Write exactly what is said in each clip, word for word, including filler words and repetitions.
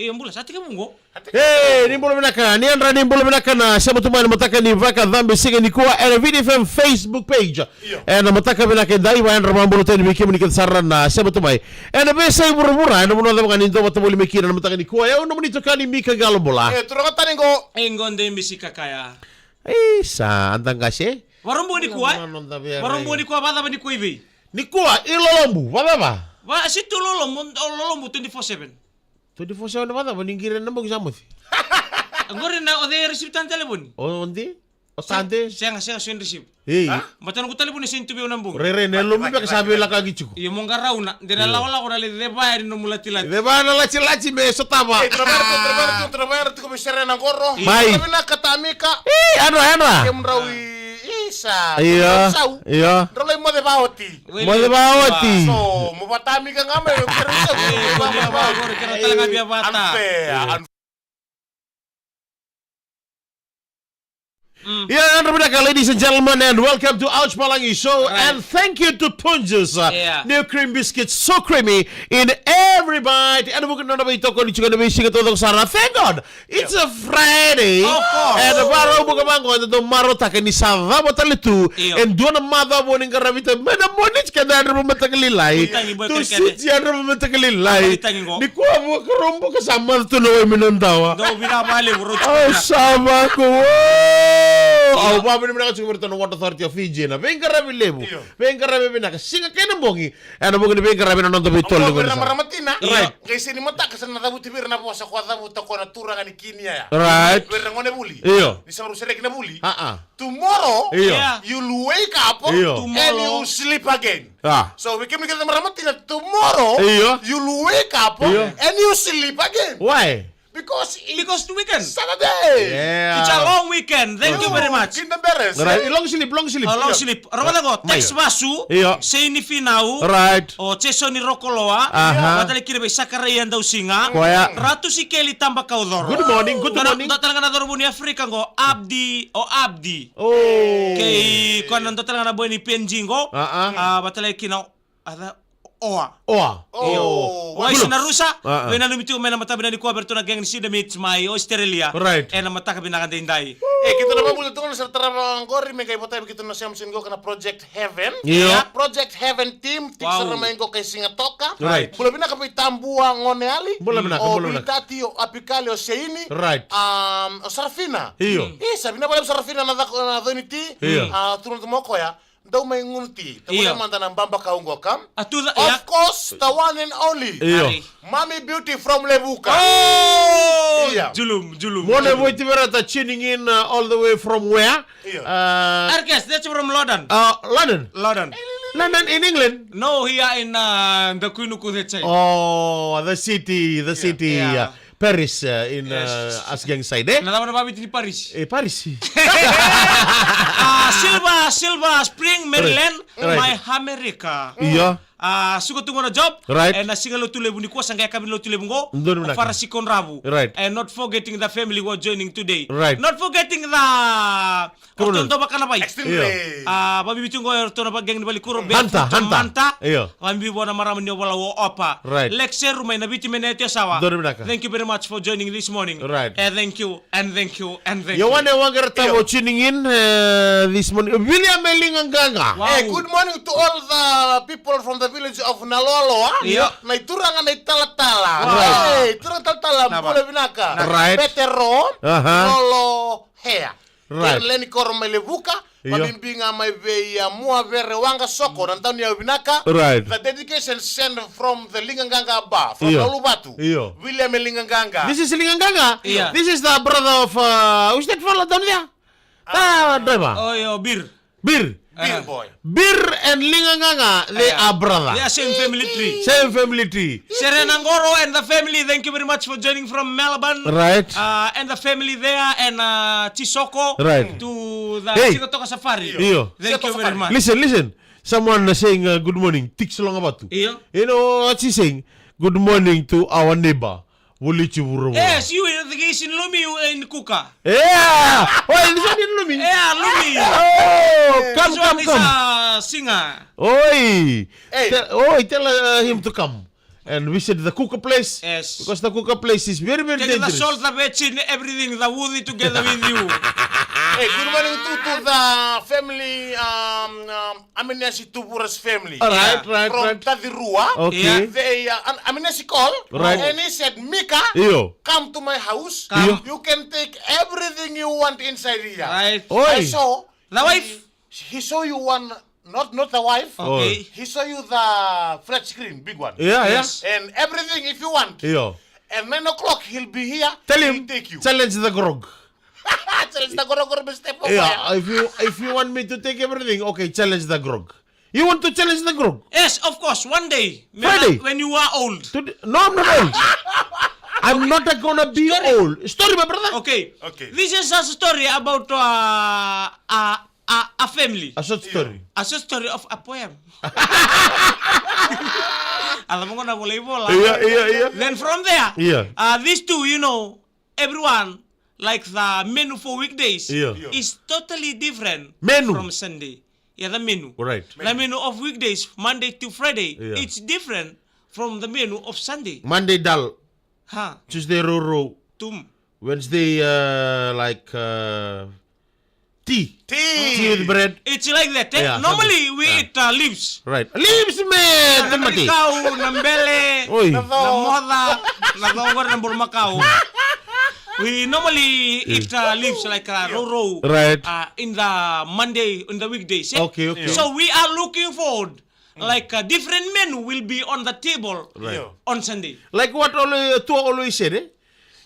E, bula, sa tekivu qo. E, ni bula vinaka, ni yadra ni bula vinaka na sema tu mai na mataka ni vakacabe siga nikua ena Viti F M Facebook page. Io. Ena mataka vinaka edai, vayadra vabula tani vei kemuni kece sara na sema tu mai ena veiyasai vuravura, ena vanua cava ga ni dua vata voli mai kina na mataka nikua. Au nomuni itokani Mika Qalobula. E, turaga tani qo. E, qo de Misi Kakaya. Isa, eda qase. Varabua nikua, e? Varabua nikua, vacava nikua i vei? Nikua, i Lolobu, vacava? Va, si tu Lolobu, o Lolobu twenty-four seven. Twenty-four seven vacava, ni qiri na bogi sa moce. Qori na, o cei e receive tana telefoni? O, o de? O sa de? Sega, sega, sega ni receive. Ei. Baleta noqu telefoni e sega ni tu vei au na bogi. Rairai, na yalomu beka sa veilakoyaki tiko. Io, mo qarauna, de na lakolako na lai cevaya ni nomu latilati. Cevaya na latilati me sotava. E, turaga tiko, turaga tiko, turaga tiko me sere na qoro. Mai. Bula vinaka Tamika. E, yadra, yadra. Kemudrau i, isa. Io, io. Drau lai moce vaoti. Moce vaoti. So, mo vatamika ga mai, o kere sa. E, mo via vaqori, kere tale ga via vata. Unfair, unfair. Mm. Ia, yadra vinaka, ladies and gentlemen, and welcome to Ouch Palagi Show. Right. And thank you to Punjas, uh, yeah, new cream biscuits, so creamy in every bite. Ena vuku ni nona veitokoni tiko ena veisiga taucoko sara. Thank God, it's a Friday. Of course. Eda vakarau buka vaqo, eda dau marautaka ni sa cava tale tu. Io. E dua na macawa vou ni qaravi tale mai na Moniti, keda yadra vakamataka lailai. Tusiti yadra vakamataka lailai. Nikua vakarau buka sa maca tu na wai mai na dawa. Dou vira vale, bro. Au sa vako, o. Io. Au vavinavinaka tiko vei iratou na Water Authority of Fiji ena veiqaravi levu. Io. Veiqaravi vinaka. Siga kei na bogi. Ena bogi ni veiqaravi na noda veitolo. Au vei ira na marama tina. Right. Qai sega ni mataka sa na cavuti vei ira na vosa ko a cavuta ko na turaga ni Kinia ya. Right. Vei ira na gone vuli. Io. Ni sa vakarau sereki na vuli. A, a. Tomorrow, io, yeah, you'll wake up, io, and you'll sleep again. Ah. So, vei kemuni kece na marama tina, tomorrow, io, you'll wake up, io, and you'll sleep again. Why? Because it's, because the weekend. Saturday. Yeah. It's a long weekend. Thank you very much. Kinda beres. Right. Long sleep, long sleep. A long sleep. Rogoca qo, Tex Vasu, io, Seini Finau, right, o Jason Rokoloa, aha, vata tale kina vei Sakaraia Dausiga, koya, Ratu Sikeli Tabakaucoro. Good morning, good morning. Dua tale ga na cauravou ni Afrika qo, Abdi, o Abdi. Oh. Kei koya na dua tale ga na boy ni Penji qo. A, a. A, vata tale kina, a ca, Oa. Oa. Io. Oh. Waisina Rusa, a, a, veinanumi tiko mai na mataka vinaka nikua vei iratou na gang ni Cedar Meats mai Australia. Right. Ena mataka vinaka daidai. E, keitou na vakabula tu ga na sara tarava qori me qai vata vei keitou na Samson qo kei na Project Heaven. Io. Project Heaven team, tiko sara mai qo kei Sigatoka. Right. Bula vinaka vei Tabua Goneali. Bula vinaka, bula vinaka. O Vitati, o Apikali, o Seini. Right. Um, o Sarafina. Io. Mm. E, sa vinaka vale Sarafina na cako, na coni ti. Io. A, turaga tu mo koya. Dau mai gunu ti. Io. Tavuna mada na babakau qo ka. A tu ca, of course, the one and only. Io. Ari. Mami Beauty from Levuka. Oh! Io. Julum, julum. Mone Vuitiverata tuning in, uh, all the way from where? Io. Uh, our guest, that's from London. Uh, London? London. London in England? No, here in, uh, the Kuinuku, that side. Oh, the city, the city. Yeah. Paris, uh, in, yes, uh, Asgang side, eh? Na cava na vaviti ni Paris? E, Paris. Ah, Silver, Silver Spring, Maryland, right, right, mai America. Io. Ah, suka tu qo na job. Right. Ena siga Lotulevu nikua, sa qai yakavi ni Lotulevu qo. Donu vinaka. Fara Sikodravu. Right. And not forgetting the family who are joining today. Right. Not forgetting the Ratou dau vakana vai. Extreme. Io. Rare. A, vabibi tu qo e ratou na vageng ni Valikuro, Hunter, Barefoot, Hunter. Manta. Io. Vabibi vua na marama ni Ovalau o Opa. Right. Lexeru mai na Viti mai na Etiasawa. Donu vinaka. Thank you very much for joining this morning. Right. E, thank you, and thank you, and thank you. Io, wane waqera tamo tuning in, e, this morning. William Eligagaga. Wow. E, good morning to all the people from the village of Naloaloa. Io. Na ituraga na italatala. Wow. E, ituraga talatala, bula vinaka. Right. Petero, aha, Lolo, Hea. Right. Kei na lewe ni koro mai Levuka, io, vabibi ga mai vei, a, Muavere Waqa Soko, na dauniyau vinaka. Right. The dedication sent from the Ligagaga bar, from, io, Nauluvatu. Io. William Ligagaga. This is Ligagaga? Io. This is the brother of, uh, who's that fella down there? Ah, driver. Oh, io, Bir. Bir. Bir boy. Bir and Ligagaga, they are brother. They are same family tree. Same family tree. Serena Ngoro and the family, thank you very much for joining from Melbourne. Right. Uh, and the family there, and, uh, Chisoko, right, to the, hey, Sigatoka Safari. Io. Thank you very much. Listen, listen. Someone saying, uh, good morning. Tix Longavatu. Io. You know what she's saying? Good morning to our neighbor. Volichi vuravura. E, si yu e cake i Sinilumi, e, ni kuka. E, a. Oi, ni sa ni Lumi. E, a, Lumi. Oh, come, come, come. Siga. Oi. Hey. Te-, oi, tell, uh, him to come. And visit the cooker place. Yes. Because the cooker place is very, very Take the dangerous. Salt, the veggie, everything, the woody together with you. Hey, good morning to, to the family, um, um, Aminesi Tuvura's family. All right, Yeah. right, From right. Tadirua. Okay. Yeah. They, uh, Am-, Aminesi called Right. and he said, "Mika, Io. come to my house. Come. Io. You can take everything you want inside here." Right. Oi. I saw The wife. He, he saw you one, not, not the wife. Okay. He saw you the flat screen, big one. Yeah, yeah. Yes. And everything if you want. Io. At nine o'clock, he'll be here. Tell He'll him, take you. Challenge the grog. Challenge the grog, grog, step over. Yeah, if you, if you want me to take everything, okay, challenge the grog. You want to challenge the grog? Yes, of course. One day, when Friday? I- when you are old. Today? No, I'm not old. I'm not gonna be Story. old. Story, my brother. Okay. Okay. This is a story about uh, a, a, a family. A short story. A short story of a poem. Ala mo na vola i vola. Yeah, yeah, yeah. Then from there, Yeah. uh, these two, you know, everyone, like the menu for weekdays Yeah. Yeah. is totally different Menu. from Sunday. Yeah, the menu. Right. The menu of weekdays, Monday to Friday, Yeah. it's different from the menu of Sunday. Monday dal. Huh? Tuesday roro. Tum. Wednesday, uh, like uh, tea. Tea. Tea with bread. It's like that, eh? Yeah, Normally, something. we Yeah. eat uh, leaves. Right. Leaves, man. Na Tomate. Kau, na mbele, Oi. na moca, na cogor, na bulumakau. We normally eat uh, leaves like uh, roro. Right. Uh, in the Monday, in the weekdays, eh? Okay, okay. So we are looking forward, like a different menu will be on the table Right. Yeah. on Sunday. Like what always, Tua always said, eh?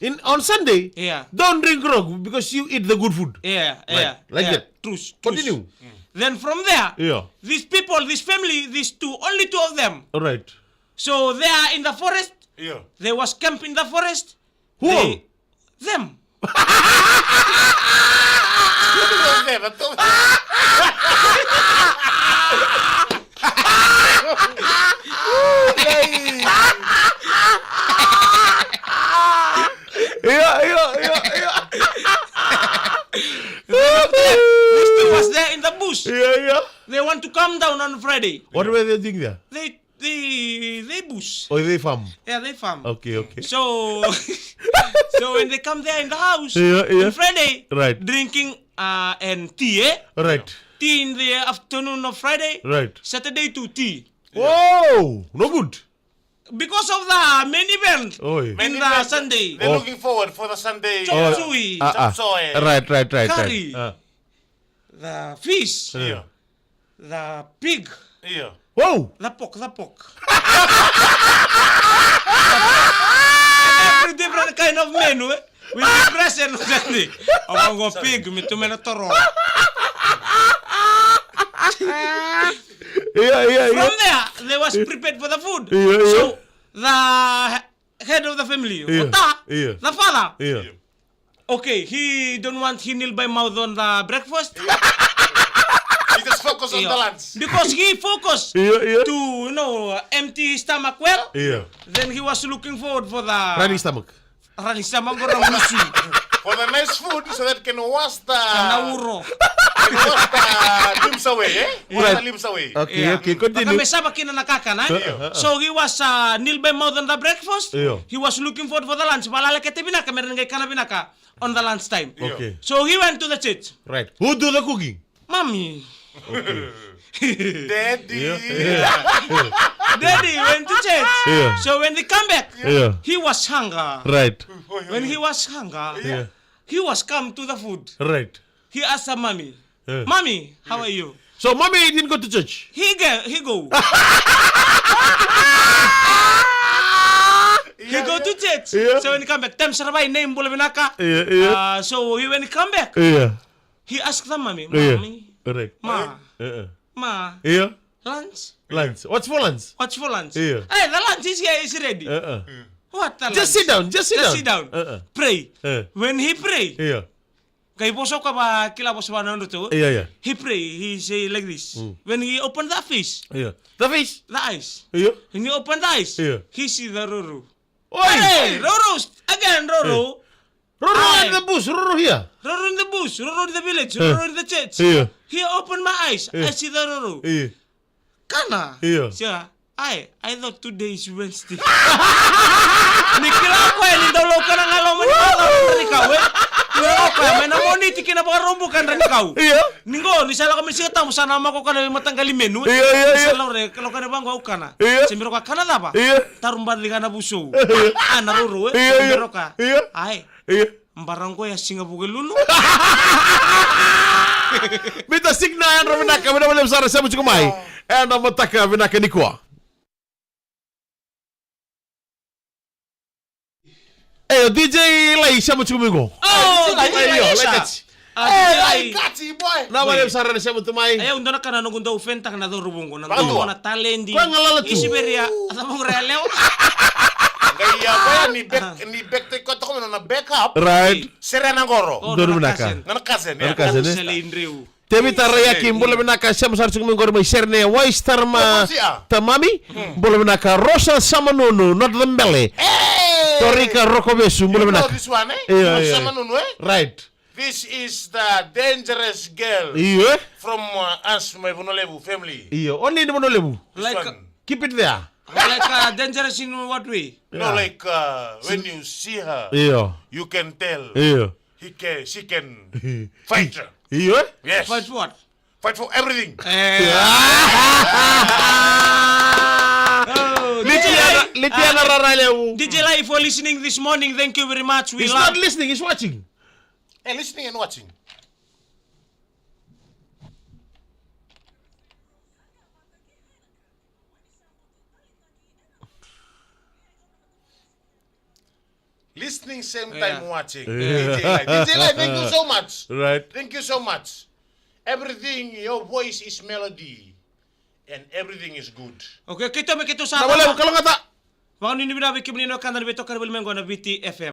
In, on Sunday, Yeah. don't drink grog because you eat the good food. Yeah, Right. yeah, Like yeah. that. True, true. Continue. Then from there, Yeah. these people, this family, these two, only two of them. Right. So they are in the forest. Yeah. They was camp in the forest. Who? They, them. Who was them? I told Hey. Yeah, yeah, yeah, yeah. These two was there in the bush. Yeah, yeah. They want to come down on Friday. What were they doing there? They they they bush. Oh, they farm. Yeah, they farm. Okay, okay. So so when they come there in the house Yeah, yeah. on Friday, Right. drinking uh, and tea, eh? Right. Tea in the afternoon of Friday. Right. Saturday to tea. Whoa, no good. Because of the main event Oi. in Main the event. Sunday. They're Oh. looking forward for the Sunday. Chop Oh. suey. Ah, ah. Chop suey. Right, right, right, Curry. right. Ah. The fish. Yeah. The pig. Yeah. Whoa. The pork, the pork. Every different kind of menu, eh? We be present with that thing. Au go pig, me tu me na toro. Yeah, yeah, yeah. From there, they was prepared for the food. Yeah, yeah. So the he- head of the family, Yeah, Ota, yeah. the father. Yeah. Okay, he don't want he kneel by mouth on the breakfast. He just focus on Yeah. the lunch. Because he focus Yeah, yeah. to you know empty his stomach well. Yeah. Then he was looking forward for the Running stomach. Rani sama qo na musu. For the nice food, so that can wash the Kana uro. Can wash the limbs away, eh? Wash Right. the limbs away. Okay, Yeah. okay, Vaka continue. me sava kina na kakana, eh? Uh, uh, uh. So he was uh, kneel by mouth on the breakfast. Yeah. He was looking forward for the lunch. Valalekete vinaka me ra na qai kana vinaka on the lunch time. Yeah. Okay. So he went to the church. Right. Who do the cooking? Mommy. Okay. Daddy. Yeah. Yeah. Daddy went to church. Yeah. So when they come back, Yeah. he was hunger. Right. When he was hunger, Yeah. he was come to the food. Right. He asked her mommy, Yeah. "Mommy, how are you?" So mommy didn't go to church. He go, he go. He go to church. Yeah. So when he come back, time saravai name bula vinaka. Yeah, yeah. Uh, so he when he come back, Yeah. He asked the mommy, Yeah. "Mommy, Right. ma, Uh-uh. ma, Yeah. lunch? Lunch. What's for lunch? What's for lunch?" Yeah. Hey, the lunch is here, is ready. Uh-uh. What the Just lunch? sit down. Just sit Just down. sit down. Uh-uh. Pray. Uh. When he pray, Yeah. Kai vosa ka ba kila vosa ba na ndo to. Yeah, yeah. He pray. He say like this. Mm. When he open the face, Yeah. The fish. the eyes. Yeah. When he open the eyes, Yeah. he see the roro. Oi! Hey, roro again, roro. Roro Ai. in the bush, Roro here. Roro in the bush, Roro in the village, Eh. Roro in the church. Yeah. Here, open my eyes. Eh. I see the Roro. Yeah. Kana. Yeah. Sia. Ai, I thought today is Wednesday. Ni kila o koya ni dau laukana ga loma ni macawa na dra ni kau, e? Ni kila o koya mai na Moniti kina Vakaraubuka na dra ni kau. Io. Ni qo, ni sa lako mai Siga Tabu sa namaka o kana veimataqali menu, e? Io, io, io. Ni sa laurai, ka laukana vaqo au kana. Io. Se bera o koya kana cava? Io. Taru baci ga na vusou. Io. A, na rourou, e? Io, io. Se bera o koya. Io. Ai. Io. Bara qo ya Siga Vukelulu. Mita Signa, yadra vinaka, vinaka vakalevu sara, sema tiko mai. Ena mataka vinaka nikua. E, o D J Lai, sema tiko mai qo. Oh, D J Lai, io, Lai Kati. Ah, D J Lai. Lai Kati, boy. Vinaka vakalevu sara na sema tu mai. E, au dua na ka na noqu dau fenitaka na cauravou qo, na dau na taledi. Koya galala tu. Isi veria, a cava qo ra yalewa. Qai ia koya ni back, ni back take koya toka mai na backup. Right. Sere na qoro. Donu vinaka. Nona cousin, nona cousin, e. Nona cousin, e. Tevita Rayaki, bula vinaka, sema sara tiko mai qori mai Sere, Wai Starma, Tamami, bula vinaka, Rosa Samanunu, not the belly. Torika Rokovesu, bula vinaka. You know this one, eh? Io, io. Samanunu, eh? Right. This is the dangerous girl. Io, eh? From, uh, us, my Vanua Levu family. Io, only in Vanua Levu. This one. Like, keep it there. Like, uh, dangerous in what way? No, yeah, like, uh, when you see her, io, you can tell. Io. He can, she can fight. Io, eh? Yes. Fight for what? Fight for everything. Eh. Oh, Litiana, D J Lai, Litiana, uh, Raralevu. D J Lai, for listening this morning, thank you very much. We love. He's not listening, he's watching. Eh, listening and watching. Listening same time watching. Yeah. D J Lai. D J Lai, thank you so much. Right. Thank you so much. Everything, your voice is melody. And everything is good. Okay, keitou me keitou sa. Tavale, kalougata. Vakanuinui vinaka vei kemuni na wekada ni veitokani voli mai qo na Viti F M.